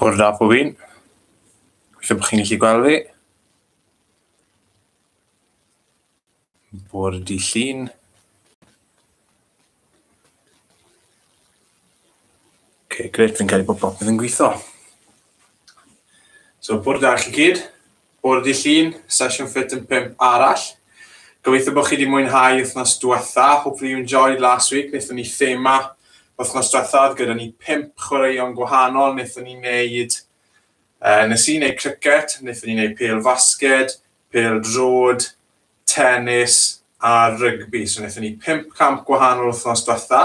Bore da pob un. Gobeithio bod chi'n gallu gweld fi. Bore di llun. Okay, gret, fi'n credu bod popeth yn gweithio. So, bore da chi gyd. Bore di llun, sesiwn ffit yn pimp arall. Gobeithio bod chi wedi mwynhau wythnos diwetha. Hopefully you enjoyed last week. Wnaethon ni thema wythnos diwetha, oedd gyda ni pimp chwaraeon gwahanol. Wnaethon ni wneud, uh, nes i wneud cricket, wnaethon ni wneud pêl fasged, pêl drod, tennis a rygbi. So wnaethon ni pimp camp gwahanol wythnos diwetha,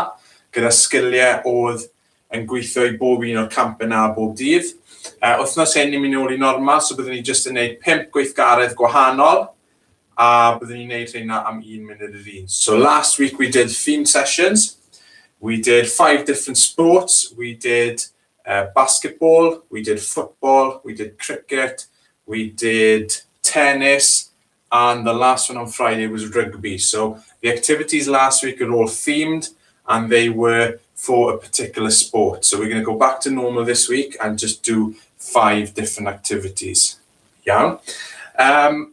gyda sgiliau oedd yn gweithio i bob un o'r campau na bob dydd. Uh, wythnos hyn ni'n mynd nôl i normal, so byddwn ni jyst yn gwneud pimp gweithgaredd gwahanol, a byddwn ni'n gwneud rheina am un munud yr un. So last week we did theme sessions, we did five different sports, we did uh, basketball, we did football, we did cricket, we did tennis, and the last one on Friday was rugby. So the activities last week are all themed and they were for a particular sport. So we're going to go back to normal this week and just do five different activities. Iawn. Um,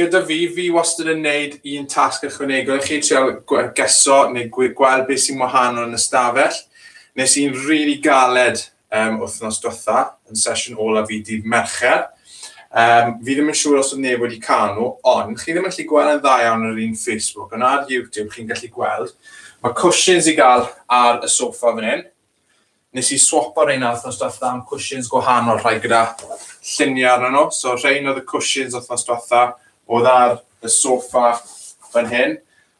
gyda fi, fi wastad yn neud un tasg ychwanegol i chi, trial geso neu gweld beth sy'n wahanol yn y stafell. Nes i'n really galed um, wythnos diwetha, yn sesiwn ola fi dydd Mercher. Um, fi ddim yn siŵr os oedd neb wedi cael nhw, ond chi ddim yn gallu gweld yn dda iawn ar un Facebook, ond ar YouTube chi'n gallu gweld. Mae cushions i gael ar y soffa fan hyn. Nes i swapo rheina wythnos diwetha am cushions gwahanol, rhai gyda lluniau arnyn nhw. So rhain oedd y cushions wythnos diwetha, oedd ar y soffa fan hyn.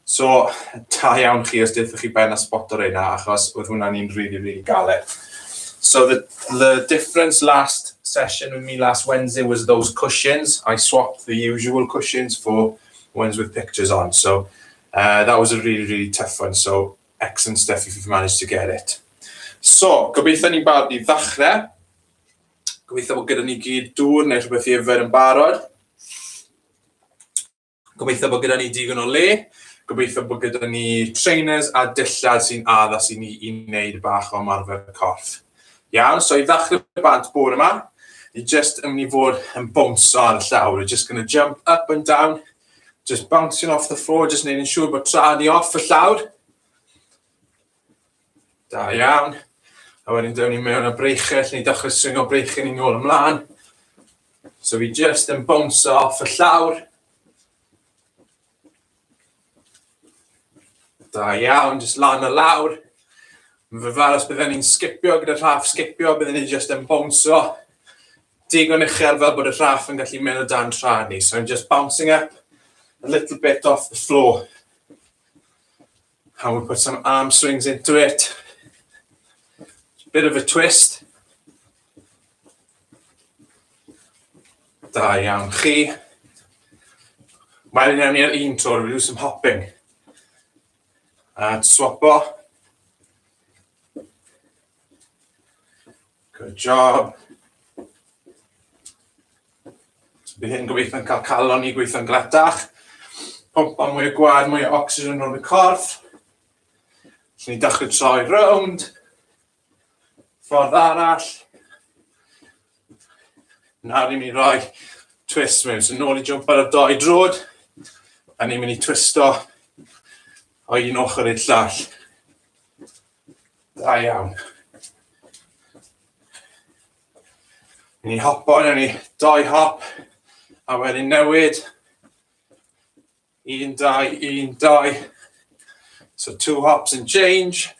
So, da iawn chi os deuthoch chi ben a sboto reina, achos oedd hwnna'n un really, really galed. So the, the difference last session with me last Wednesday was those cushions. I swapped the usual cushions for ones with pictures on. So uh, that was a really, really tough one. So excellent stuff if you've managed to get it. So, gobeithio ni'n barod i ddechrau. Gobeithio bod gyda ni gyd dŵr neu rhywbeth i yfed yn barod. Gobeithio bod gyda ni digon o le. Gobeithio bod gyda ni trainers a dillad sy'n addas i ni i wneud bach o ymarfer corff. Iawn, so i ddechrau bant bore yma, ni just yn mynd i fod yn bownso ar y llawr. We're just going to jump up and down, just bouncing off the floor, just wneud yn siŵr bod traed ni off y llawr. Da iawn. A wedyn dewn ni mewn â breichau, lle ni dechrau swingo breichau ni nôl ymlaen. So fi just yn bounce off y llawr. Da iawn, just lan a lawr. Mae fe fel os bydden ni'n sgipio gyda rhaff sgipio, bydden ni just yn bounce digon uchel fel bod y rhaff yn gallu mynd o dan traed ni. So I'm just bouncing up a little bit off the floor. And we put some arm swings into it. Bit of a twist. Da iawn chi. Wedyn ewn ni ar un tro, we do some hopping. A swapo. Good job. So bydd hyn gobeithio'n cael calon i gweithio'n gletach. Pwmpa mwy o gwaed, mwy o oxygen rownd y corff. Felly ni'n dechrau troi rownd. Ffordd arall. Nawr ni'n mynd i roi twist mewn. So nôl i jump ar y doi drod. A ni'n mynd i twisto o un ochr i'r llall. Da iawn. Ni'n ni hopo, newn ni doi hop, a wedyn newid. Un, dau, un, dau. So two hops and change.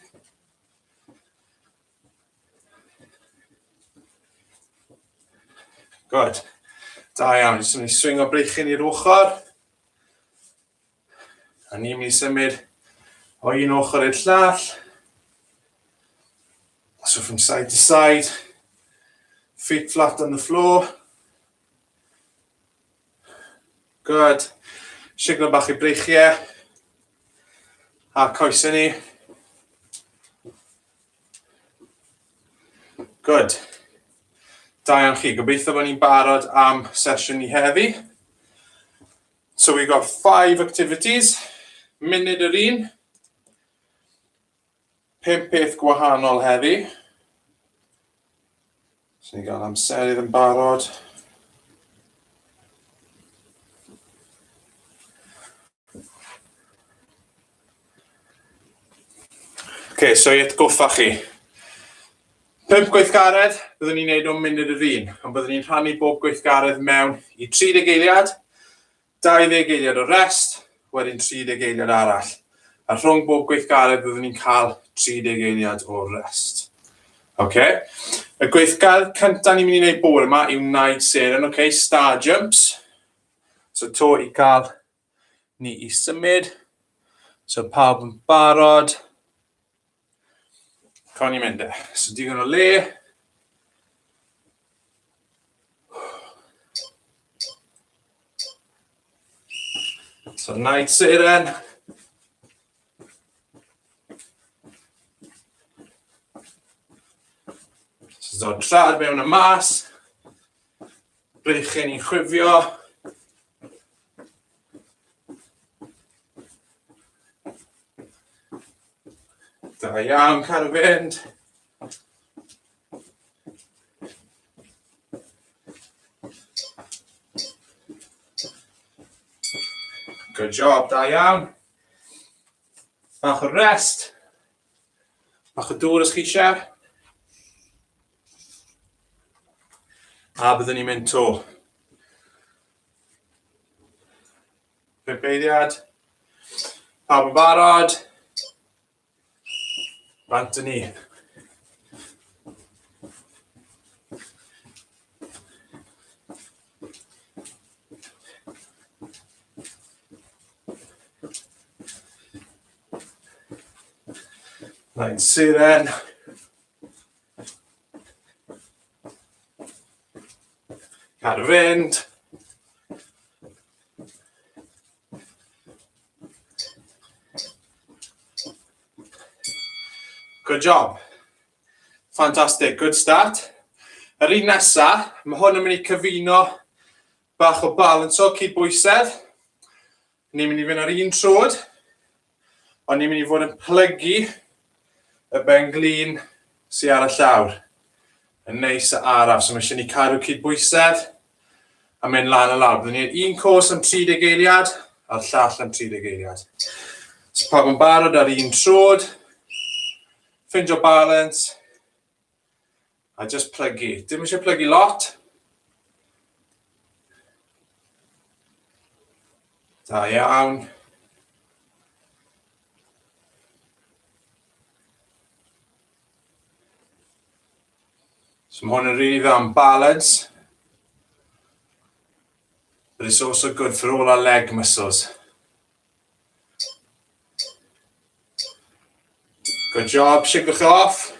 Good. Da iawn, jyst yn mynd i swingo breichyn i'r ochr. A ni'n mynd i symud o un ochr i'r llall. So from side to side. Feet flat on the floor. Good. Siglo bach i breichiau. A coesau ni. Good. Da iawn chi. Gobeithio bod ni'n barod am sesiwn ni heddi. So we've got five activities, munud yr un, pump peth gwahanol heddi. So ni'n gael amserydd yn barod. OK, so i atgoffa chi. Pump gweithgaredd, byddwn ni'n neud o'n munud yr un, ond byddwn ni'n rhannu bob gweithgaredd mewn i 30 eiliad, 20 eiliad o rest, wedyn 30 eiliad arall. A rhwng bob gweithgaredd byddwn ni'n cael 30 eiliad o rest. OK. Y gweithgaredd cyntaf ni'n mynd i wneud bore yma yw naid seren, OK, star jumps. So to i gael ni i symud. So pawb yn barod. Con i'n mynd e. So digon o le. So night seren. So dod trad mewn y mas. Breichiau ni'n chwifio. Da iawn, cadw fynd. Good job, da iawn. Bach o rest. Bach o dŵr os chi eisiau. A byddwn ni'n mynd to. Pump eiliad. Pawb yn barod? Bant yn ni. Mae'n siren. Cadw fynd. Good job. Fantastic, good start. Yr un nesa, mae hwn yn mynd i cyfuno bach o balance o cydbwysedd. Ni'n mynd i fynd ar un trod, ond ni'n mynd i fod yn plygu y ben-glin sydd ar y llawr. Yn neis a araf, so mae eisiau ni cadw cydbwysedd a mynd lan a lawr. Byddwn ni'n un cos am 30 eiliad a'r llall am 30 eiliad. So pawb yn barod ar un trod, ffindio balance, A just plygu. Dim eisiau plygu lot. Da iawn. So mae hwn yn really dda am balance. But it's also good for all our leg muscles. Good job, siglwch off.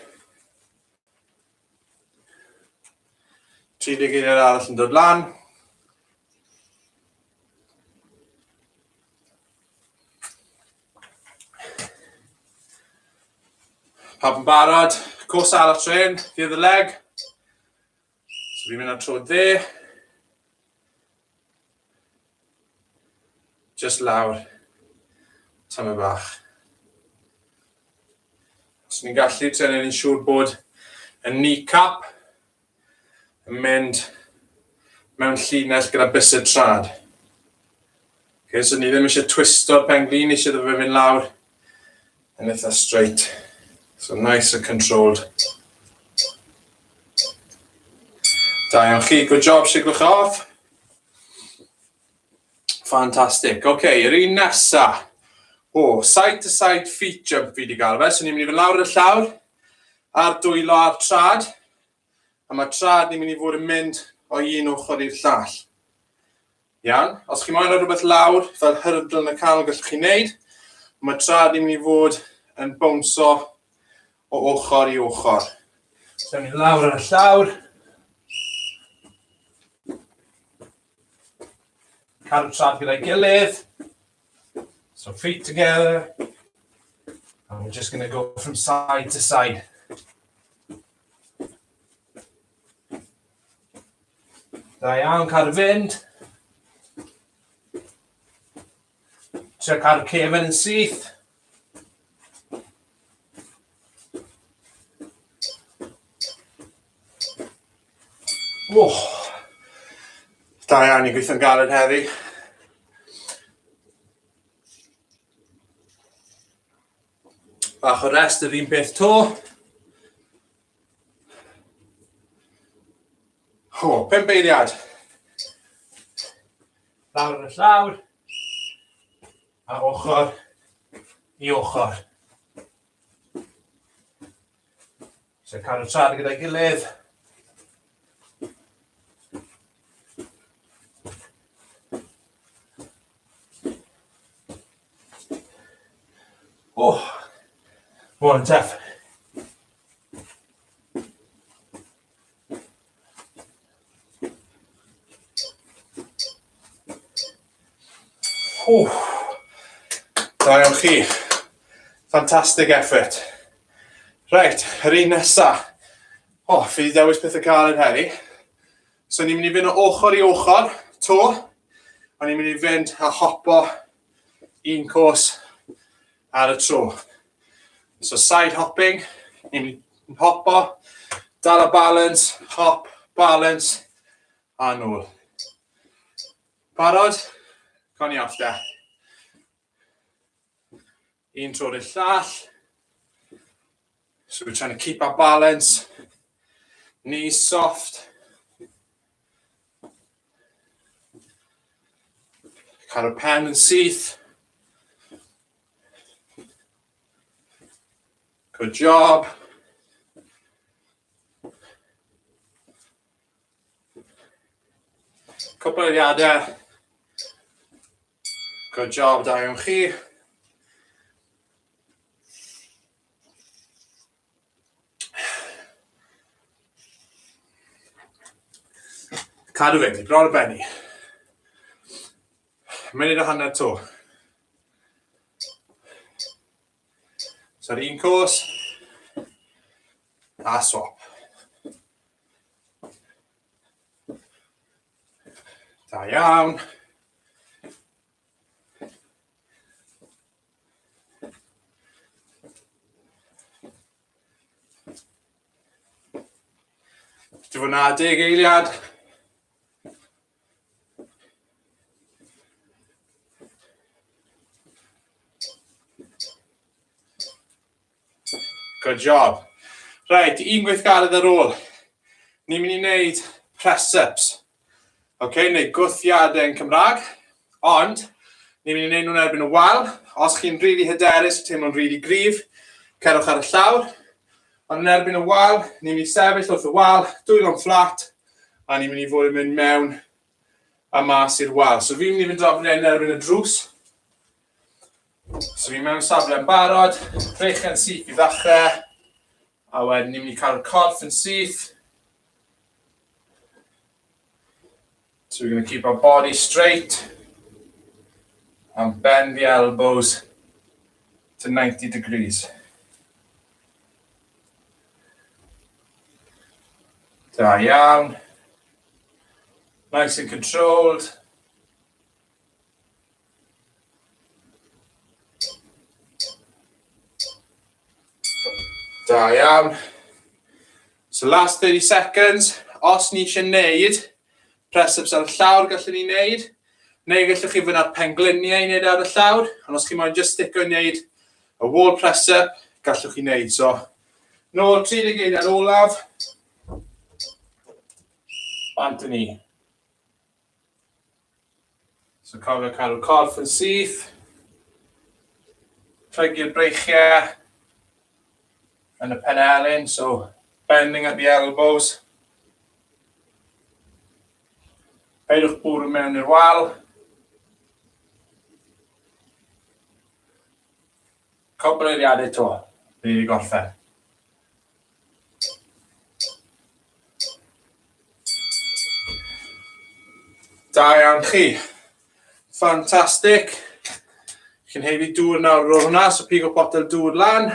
30 eiliad arall yn dod lan. Pawb yn barod, cwrs arall tren, the other leg. So fi'n mynd ar tro dde. Just lawr. Tyma bach. Os ni'n gallu, trio neud yn siŵr bod y kneecap yn mynd mewn llinell gyda bysedd trad. Okay, so ni ddim eisiau twisto'r pen-glin, eisiau iddo fe fynd lawr yn eitha straight. So nice and controlled. Da iawn chi, good job, siglwch off. Fantastic. Oce, okay, yr un nesa. O, oh, side to side feet jump fi wedi gael fe. So ni'n mynd i fynd lawr y llawr, a'r dwylo a'r trad. A mae trad ni'n mynd i fod yn mynd o un ochr i'r llall. Iawn? Os chi moyn rhoi rhywbeth lawr, fel hurdle yn y canol, gallwch chi wneud. Mae trad ni'n mynd i fod yn bownso o ochr i ochr. So ni lawr ar y llawr. Cadw trad gyda'i gilydd. So feet together. And we're just going to go from side to side. Da iawn, cadw fynd. Trio cadw cefn yn syth. Oh. Da iawn, ni'n gweithio'n galed heddi. Bach o rest yr un peth to. O, pum eiliad. Lawr yn y llawr. A ochr i ochr. So cadw traed gyda'i gilydd. Oh, more than tough. Whew. Da iawn chi. Fantastic effort. Reit, yr un nesa. O, oh, fi wedi dewis pethau caled heddi. So ni'n mynd i fynd o ochr i ochr, to. A ni'n mynd i fynd a hopo un cos ar y tro. So side hopping, ni'n mynd i hopo, dal y balance, hop, balance, a nôl. Barod? Con i off da. Un tro i'r llall. So we're trying to keep our balance. Knees soft. Cael y pen yn syth. Good job. Cwpl o eiliadau. Good job, da iawn chi. Cadw fynd, bron o benni. Munud a hanner to. So un cos, a swap. Da iawn. Dwi fod na deg eiliad. Good job. Reit, un gweithgaredd ar ôl. Ni'n mynd i wneud press-ups. Okay, neu gwthiadau yn Cymraeg. Ond, ni'n mynd i wneud nhw'n erbyn y wal. Os chi'n rili really hyderus, teimlo'n rili really gryf, cerwch ar y llawr. Ond yn erbyn y wal, ni'n mynd i sefyll wrth y wal, dwylo'n fflat, a ni'n mynd i fod yn mynd mewn a mas i'r wal. So fi'n mynd i fynd draw fan hyn erbyn y drws. So fi mewn safle yn barod, breichiau'n syth i ddechrau, a wedyn ni'n mynd i cael y corff yn syth. So we're going to keep our body straight and bend the elbows to 90 degrees. Da iawn. Nice and controlled. Da iawn. So last 30 seconds. Os ni eisiau neud press-ups ar y llawr gallwn ni neud. Neu gallwch chi fynd ar pengliniau i wneud ar y llawr. Ond os chi moyn just stico i wneud y wall press-up, gallwch chi wneud. So, nôl 30 eiliad olaf. Bant ni. So cofio cadw corff yn syth. Plygu'r breichiau yn y penelin, so bending at the elbows. Peidwch bwrw mewn i'r wal. Cwpl eiliadau to, ni wedi gorffen. Da iawn chi. Fantastic. Chi'n heiddi dŵr nawr ar ôl hwnna, so pigo potel dŵr lan.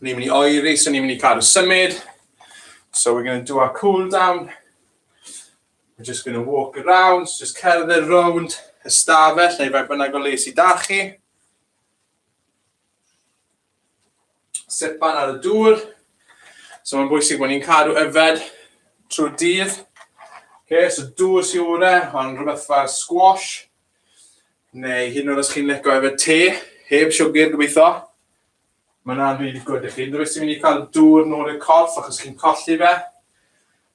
Ni'n mynd i oeri, so ni'n mynd i cadw symud. So we're going to do our cool down. We're just going to walk around, just cerdded rownd y stafell, neu faint bynnag o le sydd da chi. Sipan ar y dŵr. So mae'n bwysig bod ni'n cadw yfed. trwy'r dydd. Okay, so dŵr sy'n orau, ond rhywbeth fel squash, neu hyd yn oed os chi'n licio efo te, heb siwgr gobeithio. Mae hwnna'n really good i chi. Rhywbeth sy'n mynd i cael dŵr nôl i'r corff achos chi'n colli fe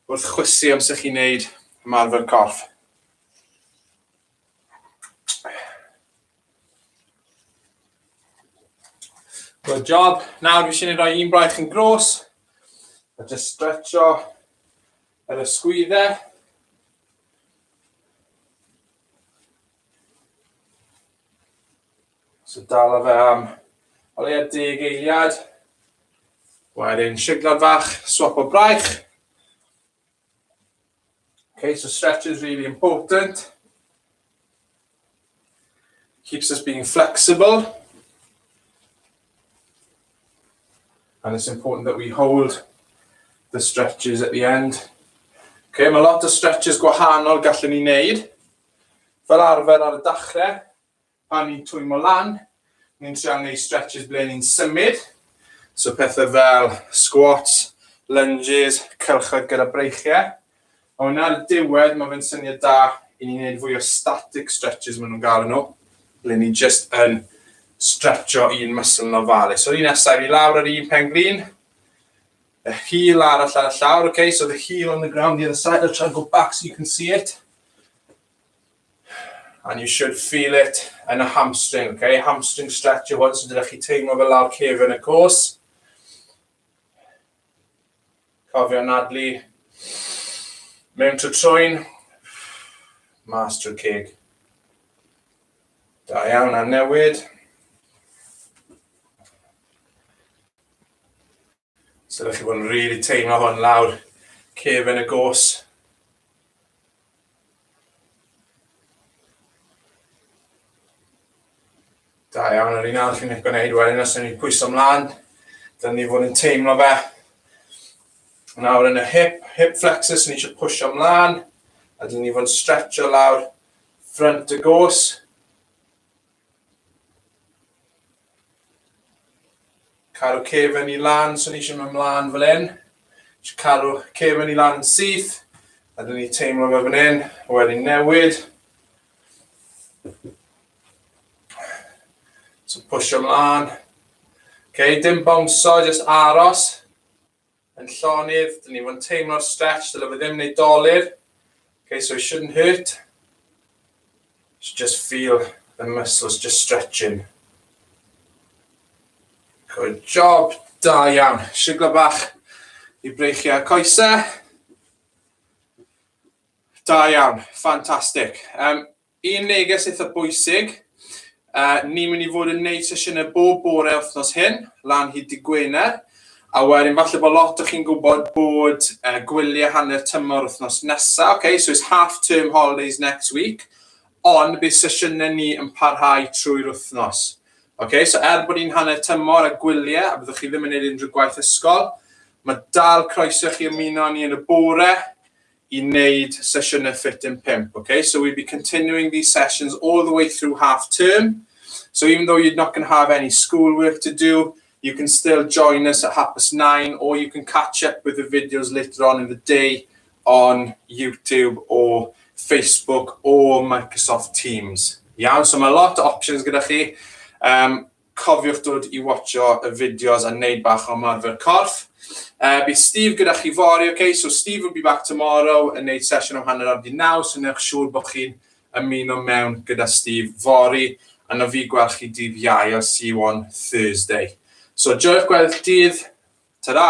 wrth chwysu amser chi'n neud ymarfer corff. Good job. Nawr fi eisiau ni roi un braich yn gros. A just stretcho yr ysgwyddau. So dala fe am o leia 10 eiliad. Wedyn siglad fach, swap o braich. Okay, so stretch is really important. Keeps us being flexible. And it's important that we hold the stretches at the end. Okay, mae lot o stretches gwahanol gallwn ni wneud. Fel arfer ar y dachrau, Pan ni'n twymo lan, ni'n trial gwneud stretches ble ni'n symud. So pethau fel squats, lunges, cylchoedd gyda breichiau. Ond ar y diwedd, mae fe'n syniad da i ni wneud fwy o static stretches maen nhw'n galw nhw, ble ni just yn stretcho un muscle yn ofalus. So un nesaf i lawr ar un pen glin, y heel arall ar y llawr, okay, so the heel on the ground the other side, I'll try and go back so you can see it. And you should feel it yn y hamstring, okay? Hamstring stretch yw hwn, so dylech chi teimlo fel lawr cefn y cos. Cofio anadlu mewn trwy trwyn, mas trwy'r ceg. Da iawn, a newid. So ydych chi bod yn rili really teimlo hwn lawr cefn y gos. Da iawn, yr un arall chi'n eich gwneud wedyn os ni'n pwyso ymlaen, dyna ni fod yn teimlo fe. Nawr yn y hip, hip flexors, ni eisiau pwysio ymlaen, a dyna ni fod yn stretcho lawr front y gos. Cadw cefn i lan, so ni eisiau mynd mlaen fel hyn. Eisiau cadw cefn i lan yn syth. A dyn ni teimlo fe fan hyn, wedyn newid. So pwysio mlaen. Okay, dim bounso, just aros. Yn llonydd, dyn ni fod yn teimlo'r stretch, dyle fe ddim wneud dolur. Okay, so it shouldn't hurt. So just feel the muscles just stretching. Good job, da iawn. Siglo bach i breichiau coesau. Da iawn, ffantastig. Um, Un neges eitha bwysig, uh, ni'n mynd i fod yn neud sesiynau bob bore wythnos hyn, lan hyd dy Gwener, a wedyn falle bod lot o chi'n gwybod bod uh, gwyliau hanner tymor wythnos nesaf, okay, so it's half term holidays next week, ond bydd sesiynau ni yn parhau trwy'r wythnos. Okay, so er bod ni'n hanner tymor a gwyliau, a byddwch chi ddim yn gwneud unrhyw gwaith ysgol, mae dal croeso chi ymuno ni yn y bore, i wneud sesiynau Ffit yn 5. Okay? So we'll be continuing these sessions all the way through half term. So even though you're not going to have any schoolwork to do, you can still join us at 9:30 or you can catch up with the videos later on in the day on YouTube or Facebook or Microsoft Teams. Iawn, so mae lot o options gyda chi. Um, Cofiwch dod i watcho y fideos a wneud bach o ymarfer corff. Uh, bydd Steve gyda chi fory, okay? So Steve will be back tomorrow yn wneud sesiwn am 9:30, so newch siŵr bod chi'n ymuno mewn gyda Steve fory, a na fi gweld chi dydd Iau, I'll see you on Thursday. So joiwch gweddill dydd, ta-ra!